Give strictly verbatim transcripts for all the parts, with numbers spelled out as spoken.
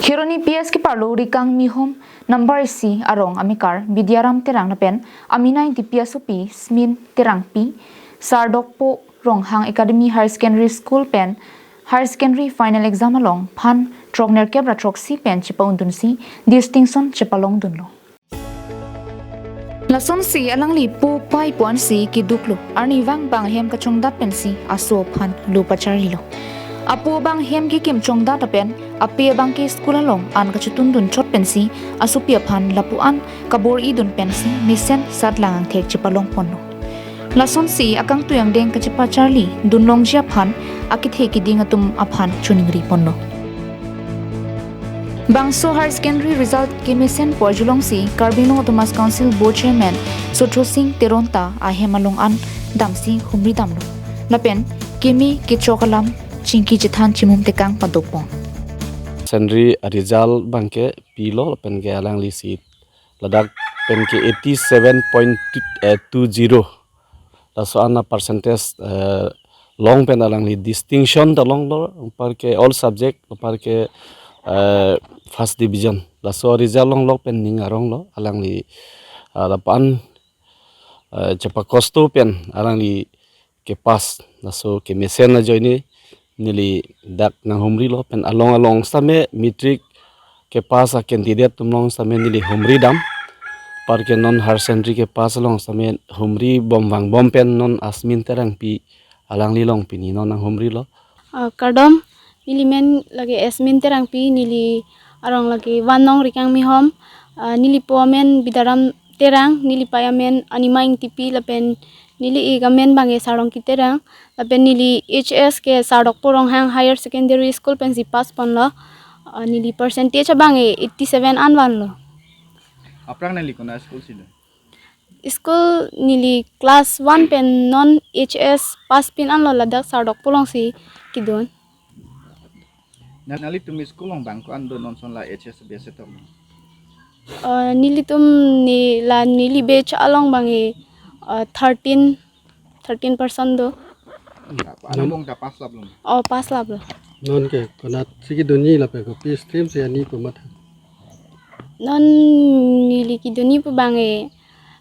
Kheroni P S keparlo Rikangmi Home number isi arong amekar Bidyaram Terang lapen amina ingtipi asopi Smin Terangpi, Sardokpo Ronghang Academy Higher Secondary School pen Higher Secondary final exam along phan throknerkep ra throksi pen chepa-undunsi distinction chepalongdunlo. Lasonsi alangli po pai po-ansi keduklo, arnivang bang hem kachongdat pensi aso aphan lo pacharlilo. Apo bang hem kekim chongdat lapen ape abangke school along an kachotundun chot pensi asopi aphan lapu-an kabor-idun pensi mesen satlang angthek chepalongponlo. Lasonsi akangtui angdeng kachepacharlidun longji aphan akethe keding atum aphan choningriponlo. Bangso Higher Secondary result kemesenpo arjulongsi Karbi Anglong Autonomous Council Board Chairman Sotro Sing Teron ta ahem along an damsi humri damlo. Lapen keme kechok alam chingki chethan chimum tekang padopon. Sandri a-result bangke pilo lapen ke alanglisi ladak penke eighty seven point two zero. Laso an a-percentage, eh, long pen alangli distinction ta longlo, anparke all subject, anparke, eh, first division. Laso result longlo pen ning aronglo, alangli, ah, lapu-an, eh, chepakosto pen alangli kepass. Laso kemesen ajoine neli dak nanghumrilo pen along along sitame matric kepass a-candidate atum along sitame neli humri dam. Anparke non higher secondary kepass along sitame humri bom vangbom pen non Smin Terangpi alangli along pini non nanghumrilo. Ah, kardom, neli men lake Smin Terangpi, neli arong lake Vanong Rikangmi Home. Ah, neli po amen Bidyaram Terang, neli pai amen Anima Ingtipi lapen neli ik amen bangke Sarongki Terang, lapen neli H S ke Sardokpo Ronghang Higher Secondary School pensi pass ponlo. Ah, neli percentage abangke eighty seven an vanlo. Aphrang neli konat school si do? School neli class one pen non H S pass pin anlo, ladak Sardokpo alongsi kedun. Na, nanglitum school along bang ko-an do non ason la H S B S tok? Eh, nelitum ne la neli batch along bangke, eh, thirteen, thirteen person do. Anu bong ta pass laplo? Oh, pass laplo. Non ke konatsi kedunji lapen kopi stream si ani pu matha? Non neli kedunji pu bangke,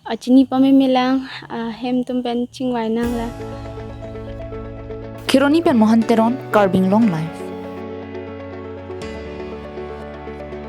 ah, chini pamemelang, ah, hem atum pen chingvai nanglang. Kheroni pen Mohan Teron, Karbi Anglong Live.